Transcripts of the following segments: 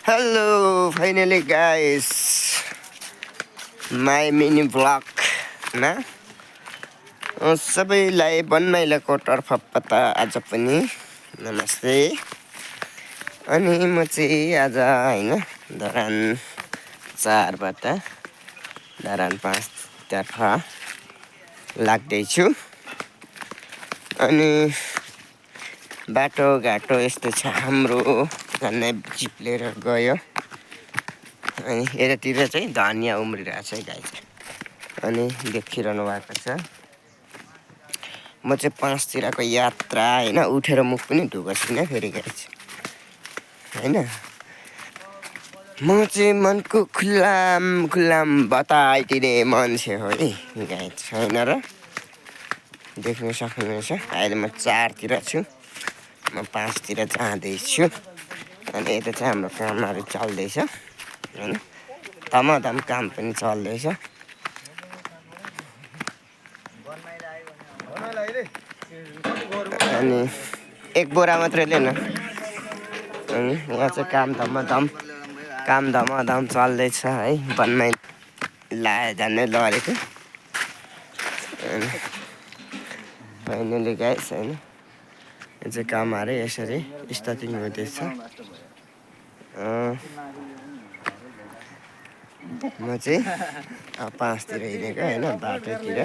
Hello, finally guys, my mini vlog ना सबैलाई बनमाइलाको तर्फबाट आज पनि नमस्ते। अनि म चाहिँ आज हैन धरान 4 बाट धरान 5 तर्फ लाग्दैछु। अनि बाटो घाटो यस्तो छ हाम्रो, झन्नै जिप लिएर गयो। अनि यतातिर चाहिँ धनिया उम्रिरहेछ गाइस, अनि देखिरहनु भएको छ। म चाहिँ 5 तिरको यात्रा हैन उठेर मुख पनि धुएको छैन फेरि गाइस हैन। म चाहिँ मनको खुल्लाम बताइदिने मान्छे हो है गाइस हैन र। देख्न सक्नुहुन्छ अहिले म 4 तिर छु, म 5 तिर जाँदैछु। अनि यता चाहिँ हाम्रो कामहरू चल्दैछ हैन, धमाधम काम पनि चल्दैछ। अनि एक बोरा मात्रै लिएन। अनि यहाँ चाहिँ काम धमाधम चल्दैछ है, बनमाइ झन्नै लडेको। अनि फाइनली गाइस हैन, यो चाहिँ कामहरू यसरी स्टार्टिङ हुँदैछ। म चाहिँ 5 तिर हिँडेको हैन बाटोतिर।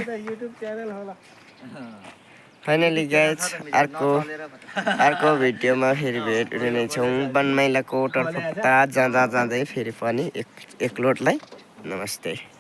फाइनली गाइस अर्को भिडियोमा फेरि भेट हुने छौँ बनमाइलाको तर्फबाट जाँदै फेरि पनि एक लोटलाई नमस्ते।